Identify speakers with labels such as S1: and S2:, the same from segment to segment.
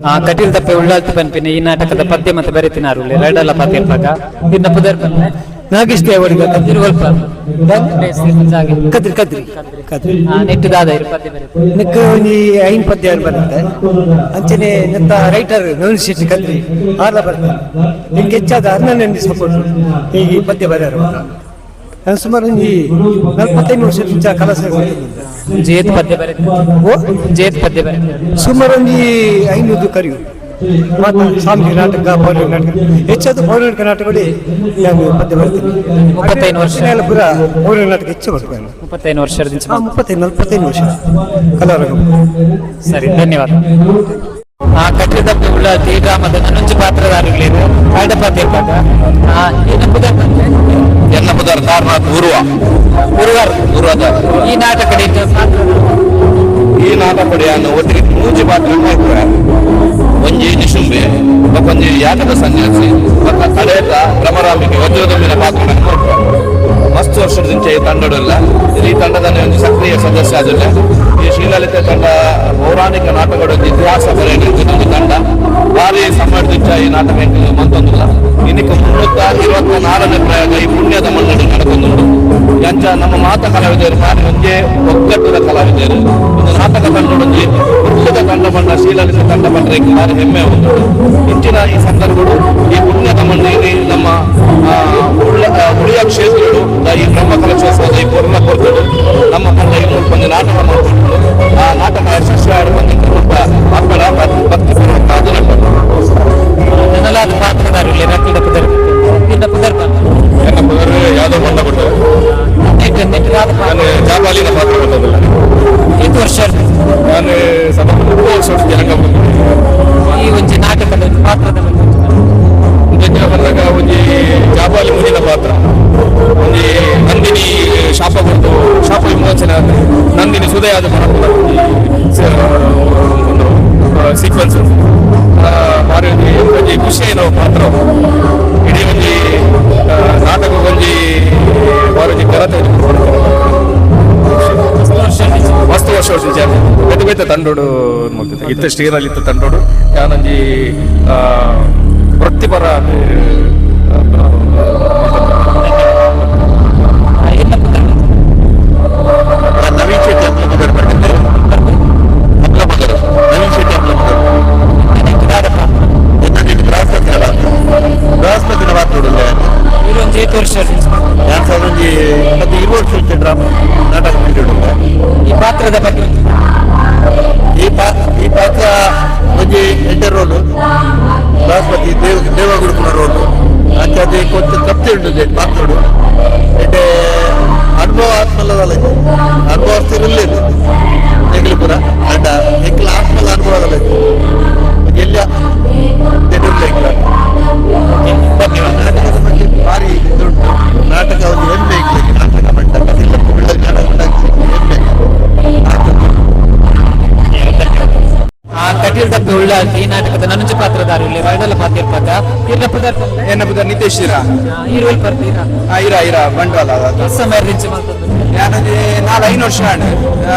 S1: ಆ ಕಟೀಲ್ ದಪ್ಪೆ ಉಳ್ಳಾಲ್ತಿ ಪನ್ಪಿನ ಈ ನಾಟಕದ ಪದ್ಯ ಮತ್ತೆ ಬರೆತಿನಾರುಳ್ಳೆ ರೈಡಲ್ಲ ಪಾತಿರ್ಪಾಗ ಇನ್ನ ಪುದರ್ ಪನ್ನೆ?
S2: ನಾಗೇಶ್ ದೇವಡಿಗ.
S1: ತಿರುವಲ್ಪ. ಜಾಗೆ.
S2: ಕದ್ರಿ, ಕದ್ರಿ, ಕದ್ರಿ.
S1: ನೆಟ್ಟು ದಾದ ಇರು ಪದ್ಯ ಬರೆತಿ?
S2: ನಿಕ್ಕ ಒಂಜಿ ಐನ್ ಪದ್ಯ ಬರುತ್ತೆ. ಅಂಚನೆ ನೆತ್ತ ರೈಟರ್ ನವೀನ್ ಶೆಟ್ಟಿ ಕದ್ರಿ ಆರ್ಲ ಬರ್ತಾರೆ. ನಿಂಗೆ ಹೆಚ್ಚಾದ ಅರ್ನಣ್ಣಿ ಸಪೋರ್ಟ್ ಈ ಪದ್ಯ ಬರೆಯಾರು. ನಾನು ಸುಮಾರು ಒಂಜಿ 45 ವರ್ಷ ಕಲಾ ಸೇವೆ.
S1: ಜೇತ್ ಪದ್ಯ ಬರೆತಿ?
S2: ಓ.
S1: ಜೇತ್ ಪದ್ಯ ಬರೆತಿ?
S2: ಸುಮಾರು ಒಂಜಿ 500 ಕರಿಯು ಮಾತ ಸಾಮಾಜಿಕ ನಾಟಕ, ಪೌರಾಣಿಕ ನಾಟಕ. ಹೆಚ್ಚಾದ ಪೌರಾಣಿಕ ನಾಟಕಗಳು ನಾನು ಪದ್ಯ ಬರ್ತೀನಿ.
S1: 35 ವರ್ಷ.
S2: ಎಲ್ಲ ಪೂರ ಪೌರಾಣಿಕ ನಾಟಕ ಹೆಚ್ಚು ಬರ್ತೇನೆ.
S1: 35 ವರ್ಷದಿಂದ?
S2: 35, 45 ವರ್ಷ ಕಲಾರಂಗ.
S1: ಸರಿ, ಧನ್ಯವಾದ. ಆ ಕಟ್ಟಿದಪ್ಪೆ ಉಳ್ಳಾಲ್ತಿ ಗ್ರಾಮದ ನನೊಂಜಿ ಪಾತ್ರಧಾರಿಗಳಿರು ಕಾಯ್ದ ಪಾತಿರ್ಪಾಗ. ಆ ಏನ ಪುದರ್ ಪನ್ಲೆ?
S3: ಎನ್ನ ಪುದರ್ ತಾರನಾಥ್ ಗುರುವ.
S1: ಗುರುವಾರ.
S3: ಗುರುವಾದ.
S1: ಈ ನಾಟಕ ಪಾತ್ರ?
S3: ಈ ನಾಟಕಡಿಯನ್ನು ಒಟ್ಟಿಗೆ ಮೂಜಿ ಪಾತ್ರ ಮಾಡ್ತಾರೆ. ಒಂಜಿ ನಿಶುಂಬೆ, ಒಂಜಿ ಯಾಗದ ಸನ್ಯಾಸಿ, ಬೊಕ್ಕ ಕಡೆತ ಭ್ರಮರಾಂಬಿಕೆ ವಜ್ರದೊಂಬಿನ ಪಾತ್ರ ಮಾಡ್ತಾರೆ. ಮಸ್ತ್ ವರ್ಷದಿಂದ ಈ ತಂಡಡುಲ್ಲ. ಈ ತಂಡದ ಒಂಜಿ ಸಕ್ರಿಯ ಸದಸ್ಯ ಆದಿಲ್ಲ. ಈ ಶ್ರೀಲಲಿತ ತಂಡ ಪೌರಾಣಿಕ ನಾಟಕದ ಒಂಜಿ ಇತಿಹಾಸ ಬರೆಯಲು ಒಂದು ತಂಡ. ಭಾರಿ ಸಮರ್ದಿಚ್ಚ ಈ ನಾಟಕ ಮಂತೊಂದಿಲ್ಲ. ಇನ್ನಕ್ಕೆ 324ನೇ ಪ್ರಯೋಗ ಈ ಪುಣ್ಯದ ಮನ್ನಡು ನಡಕೊಂದುಂಡು. ಎಂಚ ನಮ್ಮ ಮಾತ ಕಲಾವಿದರು ಭಾರಿ ಒಂಜೇ ಒಗ್ಗಟ್ಟದ ಕಲಾವಿದರು. ಒಂದು ನಾಟಕ ತಂಡೊಂಜಿ ಪುಣ್ಯದ ತಂಡ ಬಣ್ಣ ಶ್ರೀಲಲಿತ ತಂಡ ಬಂದ್ರೆ ಭಾರಿ ಹೆಮ್ಮೆ ಉಂಟು. ಇಂಚಿನ ಈ ಸಂದರ್ಭಗಳು ಈ ಪುಣ್ಯದ ಮಣ್ಣು ಇಲ್ಲಿ ನಮ್ಮ ಉಳಿಯ ಕ್ಷೇತ್ರಗಳು ಈ ಬ್ರಹ್ಮ ಕಲಶೋತ್ಸವದ ಈ ಪೂರ್ಣ ಕೊರ್ತುಡು ನಮ್ಮ ತಂಡ ಈ ಒಂದು ನಾಟಕ ಮಾಡಿಕೊಂಡು ಆ ನಾಟಕ ಯಶಸ್ವಿ ಆಡುವಂತ ಮಕ್ಕಳ ಭಕ್ತಿ ಪೂರ್ವಕ ಅದು.
S1: ನನಲಾದ ಪಾತ್ರಧಾರಿಗಳು ರಕ್ತದ ಪುದರ್, ಇನ್ನ ಪುದರ್ ಪನ್ಲೆ?
S3: ಎನ್ನ ಪುದರ್ ಯಾದವ್ ಮಂಡಪಟ್ಟು.
S1: ನೆಟ್ ನೆಟ್ ದಾದ ಪಾತ್ರ?
S3: ನಾನು ಜಾಬಾಲಿನ ಪಾತ್ರ ಬಂದದಿಲ್ಲ.
S1: ಏತ್ ವರ್ಷ?
S3: ನಾನು ಸತ 30 ವರ್ಷ ಜನಕ.
S1: ಈ ಒಂಜಿ ನಾಟಕದ ಒಂಜಿ ಪಾತ್ರದ ಬಗ್ಗೆ ಒಂಜಿ ಪನ್ಲೆ.
S3: ಜನ ಬಂದಾಗ ಒಂಜಿ ಜಾಬಾಲಿ ಮುನಿನ ಪಾತ್ರ. ಒಂಜಿ ನಂದಿನಿ ಶಾಪ ಕೊಟ್ಟು ಶಾಪ ವಿಮೋಚನೆ ಆದ ನಂದಿನಿ ಸುದಯಾದ ಪರಪುನ ಒಂದು ಸೀಕ್ವೆನ್ಸ್ ಭಾರಿ ಒಂಜಿ ಒಂಜಿ ಖುಷಿ ನಾವು ಪಾತ್ರ. ಇಡೀ ಒಂಜಿ ನಾಟಕ ಒಂಜಿ ಭಾರಿ ಒಂಜಿ ಕರತೆ.
S1: ಮಸ್ತ್ ವರ್ಷ.
S3: ಮಸ್ತ್ ವರ್ಷ ವರ್ಷ ಬೇತೆ ಬೇತೆ ತಂಡೋಡು ಮಲ್ತಿದ್ದೆ. ಇತ್ತ ಶ್ರೀನಲ್ಲಿ ಇತ್ತ ತಂಡೋಡು ಯಾನೊಂಜಿ ವೃತ್ತಿಪರ.
S1: ಇನ್ನ ಪುದರ್ ಪನ್ಲೆ?
S3: ನವೀನ್ ಶೆಟ್ಟಿ ಅಪ್ಲ ಮಗರ್ ಪಟ್ಟಿದ್ದೆ. ಅಪ್ಲ ಮಗರು ನವೀನ್ ಶೆಟ್ಟಿ ಅಪ್ಲ ಮಗರು.
S1: ನೆಟ್ ದಾದ ಪಾತ್ರ?
S3: ಬೃಹಸ್ಪತಿನ ಪಾತ್ರ, ಬೃಹಸ್ಪತಿನ ಪಾತ್ರ.
S1: ಇರು ಒಂಜಿ ಏತ್ ವರ್ಷ?
S3: ನಾನು ಸಹ ಒಂಜಿ 25 ವರ್ಷ ಡ್ರಾಮಾ ನಾಟಕ ಮಾಡಿಡುಲ್ಲ.
S1: ಈ ಪಾತ್ರದ ಬಗ್ಗೆ ಒಂಜಿ.
S3: ಈ ಪಾತ್ರ ಒಂಜಿ ಎಡ್ಡೆ ರೋಲು. ಬೃಹಸ್ಪತಿ ದೇವ ದೇವಗುರುಕುಲ ರೋಲು. ಅಂಚಾದ కొంచెం ತೃಪ್ತಿ ಉಂಟು ಪಾತ್ರಡು. ಎಡ್ಡೆ ಅನುಭವ ಆತ್ಮಲ್ಲದಲ್ಲ, ಅನುಭವಸ್ಥಿರಲಿಲ್ಲ ಎಂಗ್ಲು ಪುರ. ಅಂಡ ಎಂಕ್ಲ ಆತ್ಮಲ ಅನುಭವದಲ್ಲ ಎಲ್ಲ ಎಂಗ್ಲ. ನಾಟಕದ ಬಗ್ಗೆ ಭಾರಿ ಇದುಂಟು. ನಾಟಕ ಒಂದು ಹೆಮ್ಮೆ ಎಂಕ್ಲಿಗೆ. ನಾಟಕ ಮಂಟಪ ಇಲ್ಲ, ನಾಟಕ ಮಂಟಪ ಹೆಮ್ಮೆ.
S1: ಆ ಕಟೀಲ್ ದಪ್ಪೆ ಉಳ್ಳಾಲ್ತಿ ಈ ನಾಟಕದ ನನೊಂಜಿ ಪಾತ್ರಧಾರಿಗಳು ರೈಡಲ್ಲ ಪಾತಿರ್ಪಾಗ. ಇರ್ನ ಪುದರ್ ಪನ್ಲೆ?
S4: ಎನ್ನ ಪುದರ್ ನಿತೇಶ್ ಶಿರಾ.
S1: ಇರುವಲ್ ಪರ್ತೀರಾ?
S4: ಇರ ಇರ ಬಂಟ್ವಾಳ.
S1: ಸಮಯ ರಿಂಚ್ ಮಲ್ತೊಂದು?
S4: ಯಾನೊಂಜಿ ನಾಲ್ ಐದು ವರ್ಷ ಆಂಡ್.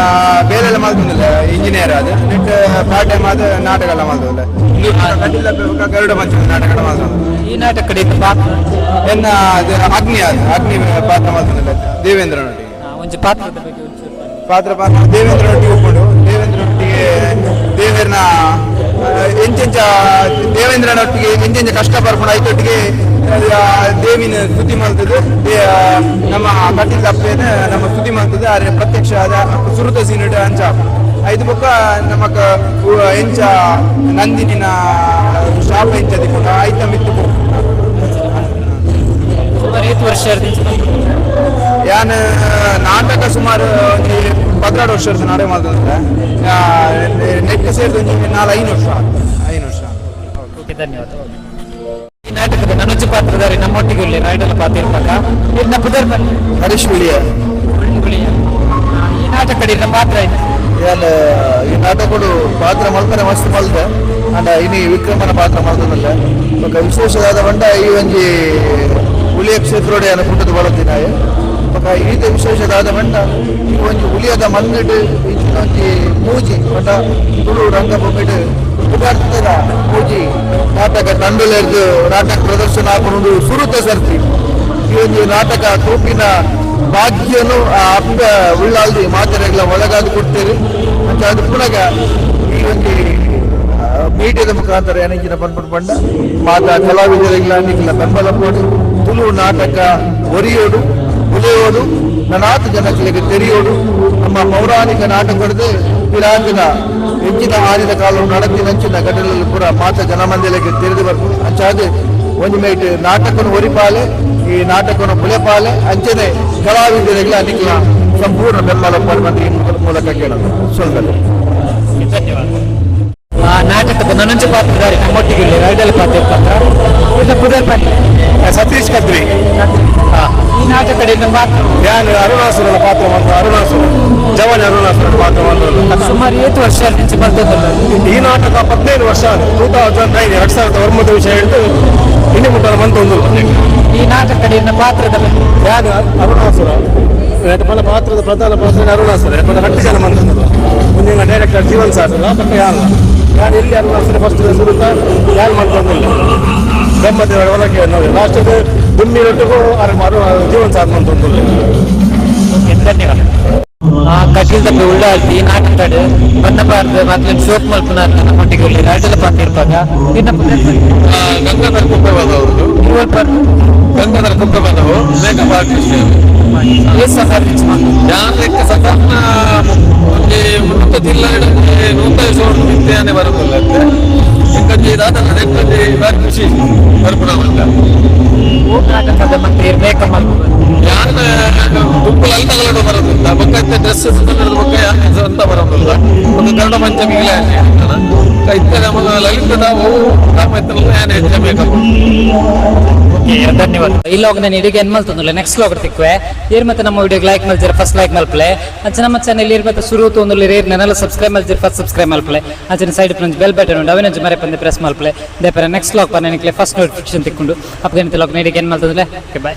S4: ಬೇಲೆಲ್ಲ ಮಲ್ತೊಂದಿಲ್ಲ. ಇಂಜಿನಿಯರ್ ಅದು ನೆಟ್ ಪಾರ್ಟ್ ಟೈಮ್ ಆದ್ ನಾಟಕ ಎಲ್ಲ ಮಲ್ತೊಂದಿಲ್ಲ. ಕಟೀಲ್ ಗರುಡ ಪಂಚಮಿ ನಾಟಕ ಮಲ್ತೊಂದು.
S1: ಈ ನಾಟಕ ಇತ್ತ ಪಾತ್ರ?
S4: ಎನ್ನ ಅದು ಅಗ್ನಿ, ಅದು ಅಗ್ನಿ ಪಾತ್ರ ಮಲ್ತೊಂದಿಲ್ಲ ದೇವೇಂದ್ರನೊಟ್ಟಿಗೆ.
S1: ಒಂಜಿ ಪಾತ್ರದ ಬಗ್ಗೆ ಒಂಚೂರು ಪನ್ಲೆ.
S4: ಪಾತ್ರ ಪಾತ್ರ ದೇವೇಂದ್ರನೊಟ್ಟಿಗೆ ಒಪ್ಪುಂಡು. ದೇವೇಂದ್ರನೊಟ್ಟಿಗೆ ದೇವೇರ್ನ ಎಂಚೆಂಚ ದೇವೇಂದ್ರನೊಟ್ಟಿಗೆ ಎಂಚೆಂಚ ಕಷ್ಟ ಬರ್ಪುಂಡು, ಐತೊಟ್ಟಿಗೆ ದೇವಿನ ಸ್ತುತಿ ಮಲ್ತದು. ನಮ್ಮ ಕಟೀಲ್ ಅಪ್ಪೇನ ನಮ್ಮ ಸ್ತುತಿ ಮಲ್ತದು. ಆರೆ ಪ್ರತ್ಯಕ್ಷ ಆದ ಸುರುತ ಸೀನುಟ ಅಂಚ ಐದು ಬೊಕ್ಕ ನಮಕ್ ಎಂಚ ನಂದಿನಿನ ಶಾಪ ಎಂಚ ದಿಕ್ಕುಂಡು ಐತ ಮಿತ್ತು.
S1: ಸುಮಾರು ಏತ್ ವರ್ಷ ರಿಂಚ್ ಮಲ್ತೊಂದು?
S4: ಯಾನ್ ನಾಟಕ ಸುಮಾರು ಒಂಜಿ 12 ವರ್ಷ ನಾಟಕ ಮಲ್ತೊಂದಿಲ್ಲ. ನೆಟ್ ಸೇರಿದ ಒಂಜಿ ನಾಲ್ ಐದು ವರ್ಷ, 5 ವರ್ಷ.
S1: ಓಕೆ, ಧನ್ಯವಾದ. ಈ ನಾಟಕದ ನನೊಂಜಿ ಪಾತ್ರಧಾರಿ ನಮ್ಮೊಟ್ಟಿಗೆ ಉಲ್ಲೆ ರೈಡಲ್ಲ ಪಾತಿರ್ಪಾಗ. ಇರ್ನ ಪುದರ್ ಪನ್ಲೆ?
S3: ಹರೀಶ್ ಬಿಳಿಯ.
S1: ಉಳ್ಳಿಯ. ಈ ನಾಟಕ ಇರ್ನ ಪಾತ್ರ ಆಯ್ತು?
S3: ಯಾನ್ ಈ ನಾಟಕಡು ಪಾತ್ರ ಮಲ್ಪನೆ ಮಸ್ತ್ ಮಲ್ದೆ. ಅಂಡ ಇನಿ ವಿಕ್ರಮನ ಪಾತ್ರ ಮಲ್ತದಲ್ಲ. ಬೊಕ ವಿಶೇಷವಾದ ಬಂಡ ಈ ಒಂಜಿ ಹುಲಿಯ ಕ್ಷೇತ್ರೋಡೆ ಯಾನ ಪುಟ್ಟದ ಬಳತಿನಾಯ. ಬೊಕ ಈತ ವಿಶೇಷದಾದ ಬಂಡ ಈ ಒಂಜಿ ಹುಲಿಯದ ಮಣ್ಣಿಡ್ ಇಂಚಿನ ಒಂಜಿ ಮೂಜಿ ಬಂಡ ತುಳು ರಂಗಭೂಮಿಡ್ ಪುಗಾರ್ತದ.
S4: ರಾಜ್ಯದ ಮೂಜಿ ನಾಟಕ ತಂಡಲೆರ್ದು ನಾಟಕ ಪ್ರದರ್ಶನ ಆಪುನೊಂದು ಸುರುತ ಸರ್ತಿ. ಈ ಒಂಜಿ ನಾಟಕ ತೂಪಿನ ಭಾಗ್ಯನು ಆ ಅಪ್ಪ ಉಳ್ಳಾಲ್ದಿ ಮಾತೆರೆಗ್ಲ ಒಳಗಾದ್ ಕೊಡ್ತೇವೆ. ಅಂಚಾದ್ ಪುನಗ ಈ ಒಂಜಿ ಮೀಡಿಯಾದ ಮುಖಾಂತರ ಏನಿಂಚಿನ ಪನ್ಪುಂಡು ಪಂಡ, ಮಾತ ಕಲಾವಿದರಿಗ್ಲ ನಿಕ್ಲ ಬೆಂಬಲ ಪೋಡು, ತುಳು ನಾಟಕ ಒರಿಯೋಡು, ಬುಲೆಯೋಡು, ನನಾತ್ ಜನಕ್ಲೆಗ್ ತೆರಿಯೋಡು. ನಮ್ಮ ಪೌರಾಣಿಕ ನಾಟಕದ ಪಿರಾಕಿನ ಹೆಚ್ಚಿನ ಆದಿನ ಕಾಲ ನಡತಿನಂಚಿನ ಘಟನೆಗಳು ಪೂರ ಮಾತ ಜನಮಂದಿರಕ್ಕೆ ತೆರೆದು ಬರ್ಪುಂಡು. ಅಂಚಾದ್ ಒಂಜಿ ಮೈಟ್ ನಾಟಕನು ಒರಿಪಾಲೆ, ಈ ನಾಟಕನು ಬುಲೆಪಾಲೆ. ಅಂಚನೆ ಕಲಾವಿದರಿಗ್ಲ ನಿಕ್ಲ ಸಂಪೂರ್ಣ ಬೆಂಬಲ ಪಡುವಂತ ಈ ಮೂಲಕ ಕೇಳೋದು. ಸೊಲ್ಮೆಲು.
S1: ಧನ್ಯವಾದ. ಆ ನಾಟಕದ ನನೊಂಜಿ ಪಾತ್ರಧಾರಿ ನಮ್ಮೊಟ್ಟಿಗೆ ಉಲ್ಲೆರ್, ಐಡಲ್ ಪಾತ್ರ ಪಾತ್ರ ಇನ್ನ ಪುದರ್ ಪನ್ಲೆ.
S5: ಸತೀಶ್ ಕದ್ರಿ.
S1: ಈ ನಾಟಕದ ಇನ್ನ ಪಾತ್ರ?
S5: ಯಾನ್ ಅರುಣಾಸುರನ ಪಾತ್ರ ಬಂದು, ಅರುಣಾಸುರ, ಜವನ ಅರುಣಾಸುರನ ಪಾತ್ರ ಬಂದು.
S1: ಸುಮಾರು ಏತ್ ವರ್ಷ ನಿಂಚಿ ಬರ್ತದಲ್ಲ?
S5: ಈ ನಾಟಕ 15 ವರ್ಷ, 2009, 2009 ವಿಷಯ ಹಿಡಿದು ಇನ್ನು ಮುಟ್ಟ ಬಂತು ಒಂದು.
S1: ಈ ನಾಟಕದ ಇನ್ನ ಪಾತ್ರದ ಬಗ್ಗೆ.
S5: ಯಾರು ಅರುಣಾಸುರ ಮನ ಪಾತ್ರದ ಪ್ರಧಾನ ಪಾತ್ರ ಅರುಣಾಸುರ. ಯಾಕಂದ್ರೆ ಹತ್ತು ಜನ ಬಂದದ್ದು ಮುಂದಿನ ಡೈರೆಕ್ಟರ್ ಜೀವನ್ ಸರ್ ಪಕ್ಕ. ಯಾರು ಯಾರು ಎಲ್ಲಿ ಅರುಣಾಸುರ ಫಸ್ಟ್ ಸುರುತ ಯಾರು ಮಾಡ್ಕೊಂಡಿಲ್ಲ ಬ್ರಹ್ಮದೇವರ ಹೊಲಕ್ಕೆ ಲಾಸ್ಟ್ ದುಮ್ಮಿ ರೊಟ್ಟಿಗೂ ಅರು ಜೀವನ್ ಸಾರ್ ಮಂತೊಂದು.
S1: ಓಕೆ, ಧನ್ಯವಾದ. ಆ ಕಟೀಲ್ ದಪ್ಪೆ ಉಳ್ಳಾಲ್ತಿ ನಾಟಕಡ್ ಬಣ್ಣ ಬಾರ್ದು ಮೊದ್ಲಿನ ಶೋಕ್ ಮಲ್ಪುನ ನಮ್ಮೊಟ್ಟಿಗೆ ಉಲ್ಲೆರ್, ಐಡಲ್ ಪಾತ್ರ ಇರ್ಪಾಗ ಇನ್ನ ಪುದರ್ ಪನ್ಲೆ.
S3: ಗಂಗಾಧರ್ ಕುಪ್ಪೆ ಬಂದವರು. ಗಂಗಾಧರ್ ಕುಪ್ಪೆ ಬಂದವು, ಮೇಕಪ್ ಆರ್ಟಿಸ್ಟ್.
S1: ಏತ್ ಸಮಯ ನಿಂಚಿ ಮಲ್ಪುನ?
S3: ಯಾನ್ ಲೆಕ್ಕ ಸಾಧಾರಣ ಒಂಜಿ ಮುತ್ತ ಜಿಲ್ಲ ನೂತ ಸೋಡು ಮಿತ್ತೇನೆ ಬರುದಿಲ್ಲ ಅಂತೆ. ಎಂಕೊಂಜಿ ದಾದನ ಎಂಕೊಂಜಿ ಬಾರಿ ಖುಷಿ ಬರ್ಪುಣ ಅಂತ.
S1: ಓ ನಾಟಕದ ಮತ್ತೆ ಮೇಕಪ್ ಮಲ್ಪುನ?
S3: ಯಾನ್ ದುಪ್ಪು ಲಲಿತಗಳೋಡು ಬರೋದಿಲ್ಲ. ಬೊಕ್ಕ ಡ್ರೆಸ್ ಬೊಕ್ಕ ಯಾನ್ ಸ್ವಂತ ಬರೋದಿಲ್ಲ. ಒಂದು ಕನ್ನಡ ಪಂಚಮಿಗ್ಲೇ ಇತ್ತೆ ನಮ್ಮ ಲಲಿತದ ಅವು ನಮ್ಮ ಇತ್ತಲ್ಲ ಯಾನ್ ಹೆಚ್ಚ ಮೇಕಪ್.
S1: ಓಕೆ, ಧನ್ಯವಾದ. ಈ ಲಾಗ್ ನಾನು ಇಡಿಗೆ ಏನ್ ಮಲ್ತೊಂದುಲ್ಲ, ನೆಕ್ಸ್ಟ್ ಲಾಗ್ ತಿಕ್ವೆ. ಏರ್ ಮತ್ತೆ ನಮ್ಮ ವಿಡಿಯೋಗೆ ಲೈಕ್ ಮಲ್ಜರ, ಫಸ್ಟ್ ಲೈಕ್ ಮಲ್ಪಲೆ. ಅಂಚ ನಮ್ಮ ಚಾನೆಲ್ ಏರ್ ಮತ್ತೆ ಶುರು ತೋಂದುಲ್ಲ, ಏರ್ ನೆನಲ ಸಬ್ಸ್ಕ್ರೈಬ್ ಮಲ್ಜರ, ಫಸ್ಟ್ ಸಬ್ಸ್ಕ್ರೈಬ್ ಮಲ್ಪಲೆ. ಅಂಚನೆ ಸೈಡ್ ಬೆಲ್ ಬಟನ್ ಉಂಡು, ಅವಿನಂಚ ಮರೆ ಪಂದೆ ಪ್ರೆಸ್ ಮಲ್ಪಲೆ. ದೇಪರ ನೆಕ್ಸ್ಟ್ ಲಾಗ್ ಪನ್ನ ನಿಕ್ಲೆ ಫಸ್ಟ್ ನೋಟಿಫಿಕೇಶನ್ ತಿಕ್ಕೊಂಡು. ಅಪ್ಪಗನಿತ ಲಾಗ್ ನೀಡಿಗೆ ಏನ್ ಮಲ್ತೊಂದುಲ್ಲ. Okay, bye.